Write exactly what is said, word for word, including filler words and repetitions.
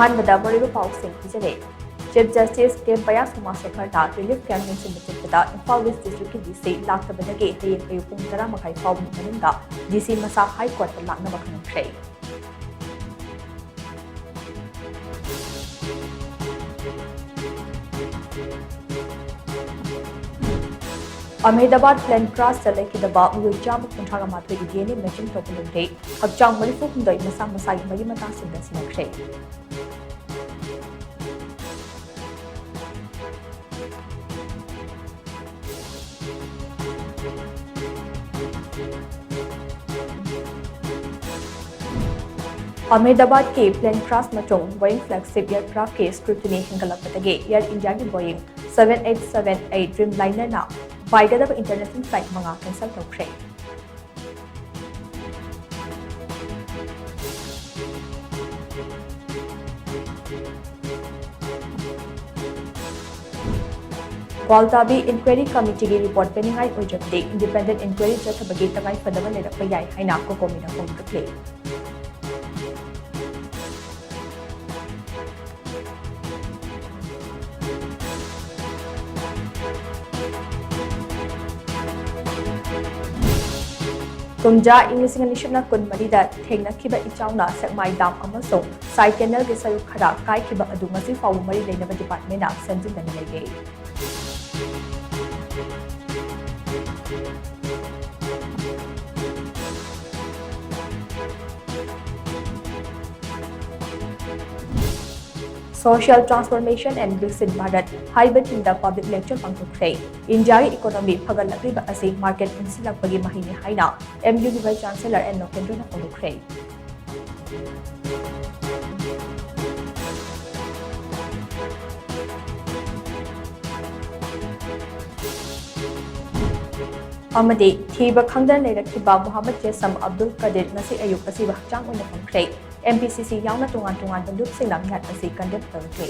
ꯑꯍꯥꯟꯕꯗ ꯃꯔꯨꯑꯣꯏꯕ ꯄꯥꯎꯁꯤꯡ ꯄꯤꯖꯔꯦ꯫ Chief Justice ꯀꯦ ꯕꯌꯥꯁ ꯎꯃꯥꯁꯦꯈꯔꯅ relief camp ꯌꯦꯡꯁꯤꯟꯕ ꯆꯠꯄꯗ ꯏꯝꯐꯥꯜ West District ꯀꯤ D C ꯂꯥꯛꯇꯕꯗꯒꯤ ꯍꯌꯦꯡ ꯑꯌꯨꯛ ꯄꯨꯡ ꯇꯔꯥ ꯃꯈꯥꯏ ꯐꯥꯎꯕꯒꯤ ꯃꯅꯨꯡꯗ D C ꯃꯁꯥ High Court ꯇ ꯂꯥꯛꯅꯕ ꯈꯪꯍꯟꯈ꯭ꯔꯦ꯫ ꯑꯍꯃꯦꯗꯥꯕꯥꯗ plane crash ꯇ ꯂꯩꯈꯤꯗꯕ ꯃꯤꯑꯣꯏ ꯆꯥꯝꯃ ꯀꯨꯟꯊ꯭ꯔꯥꯒ ꯃꯥꯊꯣꯏꯒꯤ D N A matching ꯇꯧꯕ ꯂꯣꯏꯔꯦ꯫ ꯍꯛꯆꯥꯡ ꯃꯔꯤꯐꯨ ꯍꯨꯝꯗꯣꯏ ꯃꯁꯥ ꯃꯁꯥꯒꯤ ꯃꯔꯤ ꯃꯇꯥꯁꯤꯡꯗ ꯁꯤꯟꯅꯈ꯭ꯔꯦ꯫ ꯑꯍꯃꯦꯗꯥꯕꯥꯗꯀꯤ plane crash ꯃꯇꯨꯡ Boeing flagship aircraft ꯀꯤ scrutiny ꯍꯦꯟꯒꯠꯂꯛꯄꯗꯒꯤ Air India ꯒꯤ Boeing seven eight seven eight Dreamliner ꯅ ꯄꯥꯏꯒꯗꯕ international flight ꯃꯉꯥ cancel ꯇꯧꯈ꯭ꯔꯦ꯫ ꯒ꯭ꯋꯥꯜꯇꯥꯕꯤ Inquiry Committee ꯒꯤ report ꯄꯤꯅꯤꯡꯉꯥꯏ ꯑꯣꯏꯗ꯭ꯔꯕꯗꯤ independent inquiry ꯆꯠꯊꯕꯒꯤ ꯇꯉꯥꯏ ꯐꯗꯕ ꯂꯩꯔꯛꯄ ꯌꯥꯏ ꯍꯥꯏꯅ COCOMI ꯅ ꯐꯣꯡꯗꯣꯛꯂꯤ꯫ ꯀꯨꯝꯖꯥ ꯏꯪ ꯂꯤꯁꯤꯡ ꯑꯅꯤ ꯁꯨꯞꯅ ꯀꯨꯟꯃꯔꯤꯗ ꯊꯦꯡꯅꯈꯤꯕ ꯏꯆꯥꯎꯅ ꯁꯦꯛꯃꯥꯏ dam ꯑꯃꯁꯨꯡ ꯁꯥꯏ canal ꯒꯤ ꯁꯔꯨꯛ ꯈꯔ ꯀꯥꯏꯈꯤꯕ ꯑꯗꯨ ꯉꯁꯤ ꯐꯥꯎꯕ ꯃꯔꯤ ꯂꯩꯅꯕ department ꯅ ꯁꯦꯝꯖꯤꯟꯗꯅ ꯂꯩꯔꯤ꯫ Social Transformation and Viksit Bharat ꯍꯥꯏꯕ theme ꯗ public lecture ꯄꯥꯡꯊꯣꯛꯈ꯭ꯔꯦ꯫ ꯏꯟꯗꯤꯌꯥꯒꯤ economy ꯐꯒꯠꯂꯛꯂꯤꯕ ꯑꯁꯤ market ꯏꯟꯁꯤꯜꯂꯛꯄꯒꯤ ꯃꯍꯩꯅꯤ ꯍꯥꯏꯅ M U ꯒꯤ Vice Chancellor N ꯅꯣꯀꯦꯟꯗ꯭ꯔꯅ ꯐꯣꯡꯗꯣꯛꯈ꯭ꯔꯦ꯫ ꯑꯃꯗꯤ ꯊꯤꯕ ꯈꯪꯗꯅ ꯂꯩꯔꯛꯈꯤꯕ ꯃꯣꯍꯥꯃꯗ ꯖꯦꯁꯝ ꯑꯕꯗꯨꯜ ꯀꯗꯤꯔ ꯉꯁꯤ ꯑꯌꯨꯛ ꯑꯁꯤꯕ ꯍꯛꯆꯥꯡ ꯑꯣꯏꯅ ꯐꯪꯈ꯭ꯔꯦ꯫ M P C C ꯌꯥꯎꯅ ꯇꯣꯉꯥꯟ ꯇꯣꯉꯥꯟꯕ ꯂꯨꯞꯁꯤꯡꯅ ꯃꯤꯍꯥꯠ ꯑꯁꯤ condemn ꯇꯧꯈ꯭ꯔꯦ꯫